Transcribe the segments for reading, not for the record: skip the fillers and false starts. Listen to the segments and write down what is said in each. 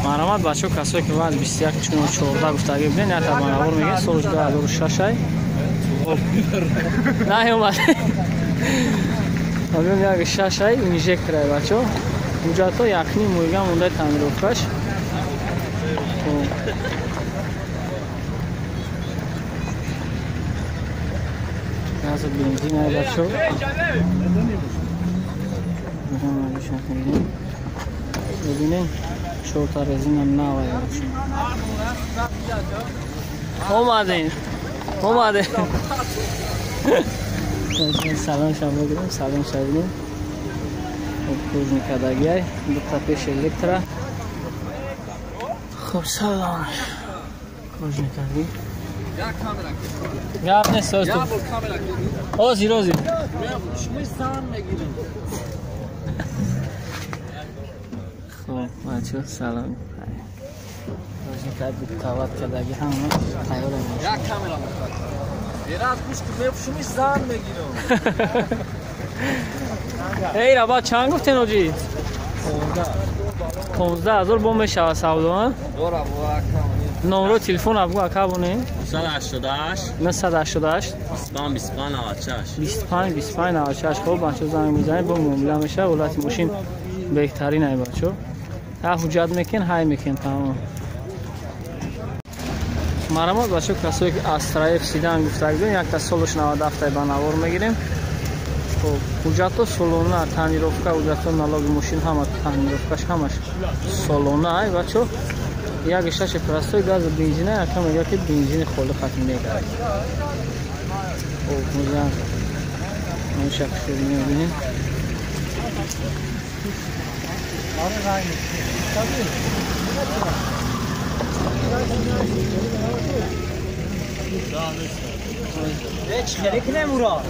Марҳамат бачаҳо, касое ки ваз 21 14 гуфтагӣ буден, як табанавор мегӯяд, соли 2006 ай. Наёмад. Обём як шаш ай инжектор ай бачаҳо. Ҳуҷҷатҳо якним моҳига мондаи тонировкаш. Газу бензин ай бачаҳо. Бибинем, чорта резина нав ай бачаҳо. Омадем. Омадем. Салон шам бигирем, салон ша бинем. Кожаный кадагиай, дута пеш электро. Хуб, салон. Кожаный кадаги. Гап нест, оз ту. Озир, озир. Хуб, бачаҳо, салом. Кожаный кадаги, тават кадаги ҳама тайёр мешавад. Як камера мехоҳад. Ераз гӯш ки мепӯшумиш зан мегирам. Эй, раба чанд гуфтен оҷи? 15 000 бо мешавад савдо, а? Дора бо акам. Номро телефон абгу ака боне? 988 988 25 25 96. 25 25 96. Хуб, бачаҳо, занг мезанед, бо муомила мешавад. Ҳолати мошин беҳтарин ай бачаҳо. Ҳа ҳуҷҷат мекен, ҳай мекен, тамом. Марҳамат бачаҳо, касое ки Астра Ф седан гуфтагидем, якта солаш 97 ай ба навор мегирем. Хуб, ҳуҷҷатҳо солона, тонировка, ҳуҷҷатҳо, налоги мошин ҳама, тонировкаш ҳамаш солона ай бачаҳо. Як шаши простой, газу бензина, яка мегӯяд ки бензини холи хатм мегард. Хуб, музан шакшур мебинем.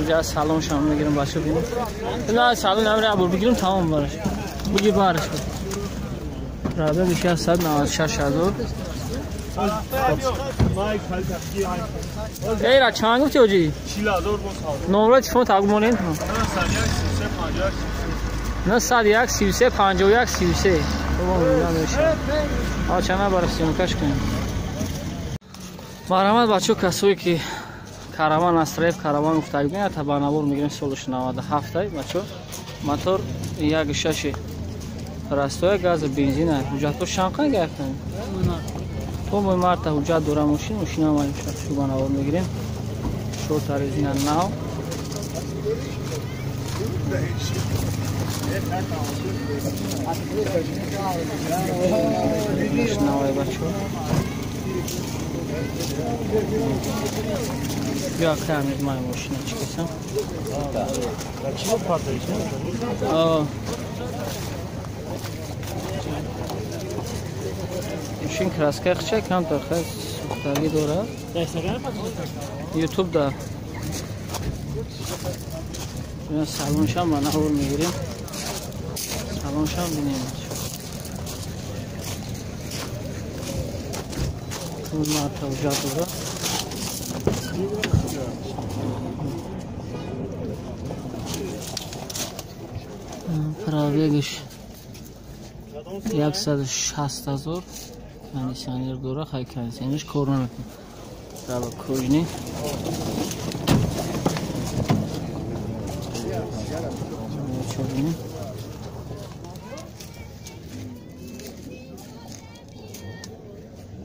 Инҷа салоншам мегирам бачаҳо, бинем. На, салон амри абур бигирам, тамом бараш. Буги бараш. Пробег 196 000. Эй, ра чанд гуфти оҷи? Номро телефон тагу монед? 901 33 51 33. Намешавад. А чана бара съёмкаш кунем. Марҳамат бачаҳо, касое ки Караван, Астра Ф Караван гуфтагӣ, ята ба навор мегирем, солаш 97 ай бачаҳо. Мотор як шаши простой, газу бензин ай. Ҳуҷҷатҳо шанқа гирифтан. То моҳи марта ҳуҷҷат дора мошин, мошинам ай шу ба навор мегирем. Чорта резина нав. Навай бачаҳо. Бیا камер май мошина чӣ касам? Аа. Мошин краска хча камтар хай сӯхтагӣ дорад. Ютуб да. Салоншам ба навор мегирем. Салоншам бинем. Марта ҳуҷҷат дорад. Пробегаш 160 000, кондиционер дора, хай кондиционерш кор намекунад. Раба кожаный. Чорни.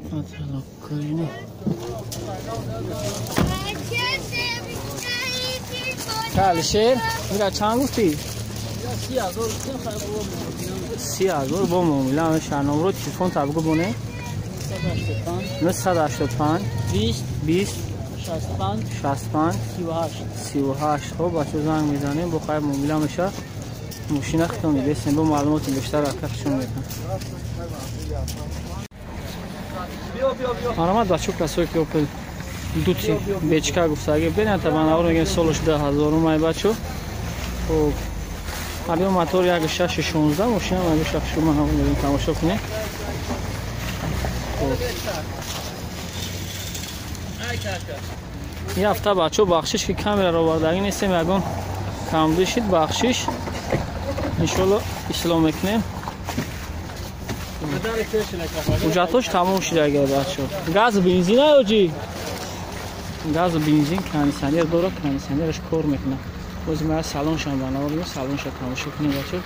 Потолок кожаный. Алишер, мира чанд гуфтӣ? 30 000 бо муомила мешавад. Номро телефон табгу боне? 985 20 20 65 65 38. 38. Хуб, бачаҳо, занг мезанем, бо хайр муомила мешавад. Мошина хитон дидесем, бо маълумоти бештар акашон метавон. Марҳамат бачаҳо, касое ки Опел Дути бечка гуфтагӣ бинед, ба навор мегӯем, солаш 2000 ай бачаҳо. Хуб, объём мотор як шаши 16, мошина як шаш шума ҳам мегӯем, тамошо кунед. Хуб, ин ҳафта бачаҳо, бахшиш ки камераро овардагӣ нестем, ягон камбудӣ шид, бахшиш, иншоалло ислоҳ мекунем. Ҳуҷҷатош тамом шуда бачо. Газ бензин ё чӣ? Газ бензин кондиционер дора, кондиционераш кор мекунад. Боз ма салоншам ба навор мегирем, салонша тамошо кунем бачо.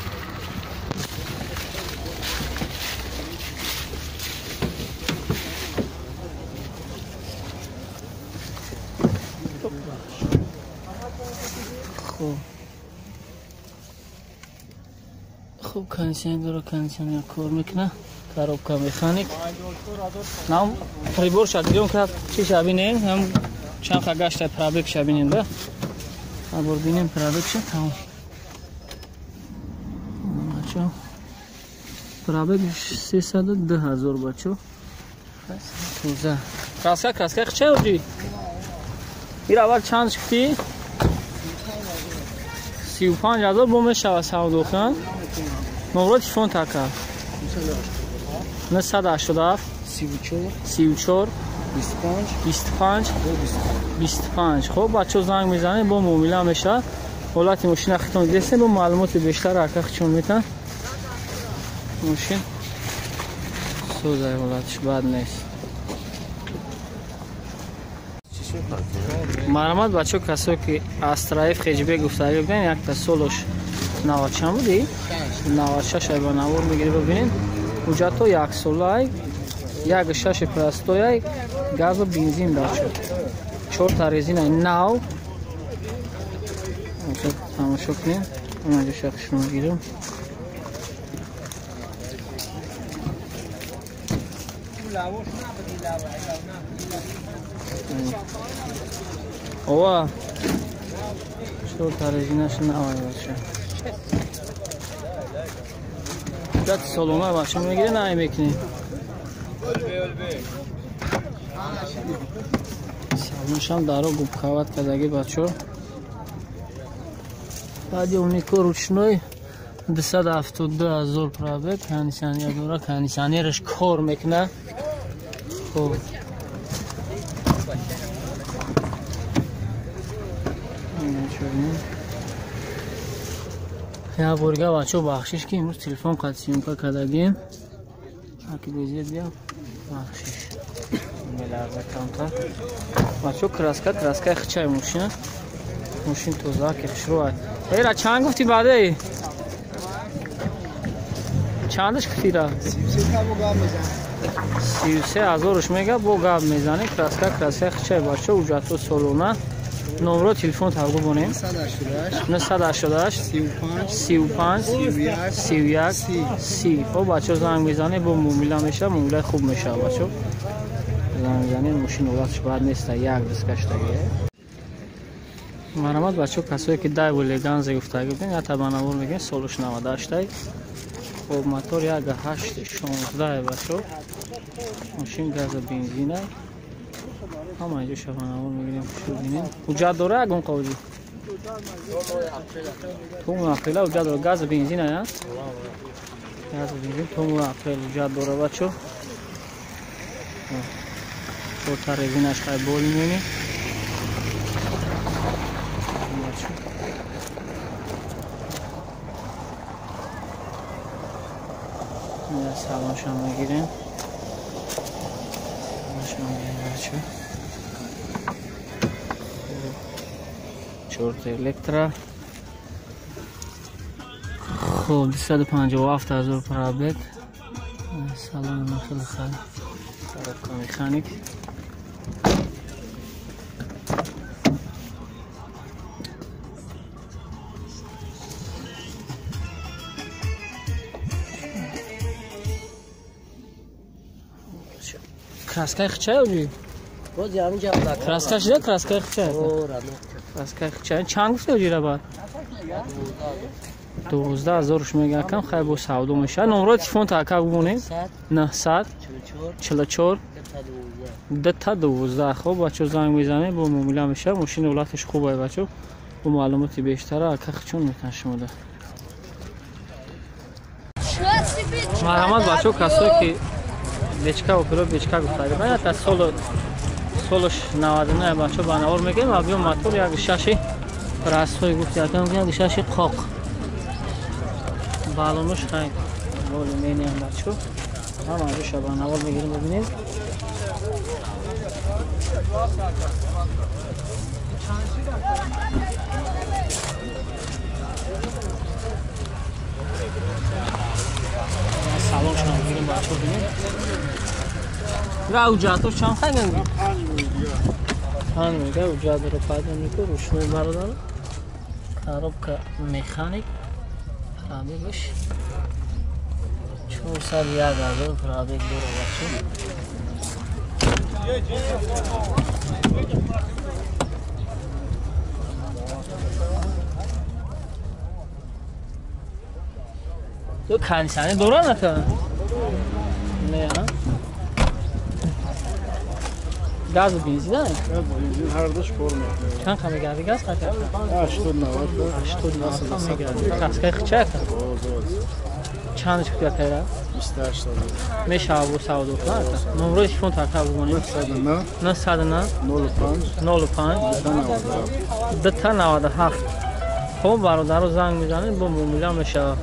Хуб кондиционер дора, кондиционер кор мекунад. Коробка механик. Нам прибор шад гирём ка чиша бинем, ҳам чанд ха гашта пробег ша бинем да. Абор бинем пробег ша тамом. Бачо. Пробег 302 ҳазор бачо. Тоза. Краска краска хча оҷи? Ир аввал чанд шуди? 35 ҳазор бо мешава савдохан. Номро телефон така. 987 34 34 25 25 25. Хоб бачо занг мезанед, бо муомила мешавад. Ҳолати мошина хитон дидестем, бо маълумоти бештар ака хичон метан. Мошин созай, ҳолатиш бад нест. Марҳамат бачо, касое ки Астраев хеҷбек гуфтагӣ буден, якта солош 90 чанд буди? 96 ай ба навор мегирӣ бибинед. Ҳуҷҷатҳо яксолаай, 1.6 простояй, газу бензин бачо. 4 та резинаи нав. Тамошо кунем. Ана ҷоша хушро мегирам. Ова 4 та резинаш навай бачо. Ҳуҷҷати солона бачо мегирӣ, най мекунӣ. Салоншам даро губкават кардаги бачо. Баъди унико ручной 272 ҳазор пробег, кондиционер дора, кондиционераш кор мекунад. Хоб. Як борга бачо бахшиш ки имрӯз телефон қад съёмка кардагим. Аки безед бия бахшиш. Меларза камтар. Бачо краска, краскаи хичаи мошина. Мошин тоза ки хушрӯ ай. Эра чанд гуфтӣ баъде? Чандаш гуфтӣ ра? 33 ҳазорш мега бо гап мезанӣ. Краска, краскаи хичаи бачо, ҳуҷҷатҳо солона. Номро телефон тавгу бонем. 988 35 31 30. Хоб бачо занг мезанед, бо муомила мешавад, муомилаи хуб мешавад бачо. Занг мезанед, мошин ҳолаташ бад нест, як дискаштаги. Марҳамат бачо, касое ки Дайву Леганзе гуфтагӣ буден, як табанавор мегӯем, солуш 98. Хоб мотор 1.8 16 бачо. Мошин газа бензина. Ҳама инҷо шабанавор мегирем, хушрӯ бинем. Ҳуҷҷат дора ягон қоҷи? То моҳи апрела ҳуҷҷат дора. Газа бензин ая? Газа бензин то моҳи апрел ҳуҷҷат дора бачо. Чорта резинаш хай боли мени. Салоншам мегирем. Салоншам мегирем бачо. Чорта электро. Хоб 257 ҳазор пробег. Салон хеле хеле. Коробка механик. Краскаи хичай оҷи? Краска шида, краскаи хичай. Краскаи хичай. Чанд гуфти оҷира баъд? 12 ҳазорш мега кам, хай бо савдо мешавад. Номрои телефон та ака бубонем. 900 44 2 12. Хоб бачо занг мезанед, бо муомила мешавад. Мошини ҳолаташ хуб ай бачо. Бо маълумоти бештара ака хичон метан шумода. Марҳамат бачо, касое ки бечка опело бечка гуфтагӣ. Баяд аз солош 99 бачо ба навор мегирем, ва биё мотор 1.6 простой гуфти, акам 1.6 қоқ. Балонош хай боло мениам бачо. Ҳама ҷоша ба навор мегирем, бибинед. Салоншона бигирем, бачаҳо бинед. Ра ҳуҷҷатҳо чанд хайган? 5 мега ҳуҷҷат дора, пайдо мекун рушнои бародар. Коробка механик, пробегаш 401 ҳазор пробег дора, бача. То кондиционер дора нака? Не, а? Газ ва бензин, а? Газ, бензин ҳар душ кор мекунад. Чанд қа мегарди газ қата? 80 90. 80 90 мегарди. Краскаи хича ака? Чанд шуд кайра? 28 ҳазор. Мешава бо савдо кунад ака? Номрои телефон тарта бигонед. 909 909 05 05 97 297. Хоб, бародаро, занг мезанед, бо муомила мешава.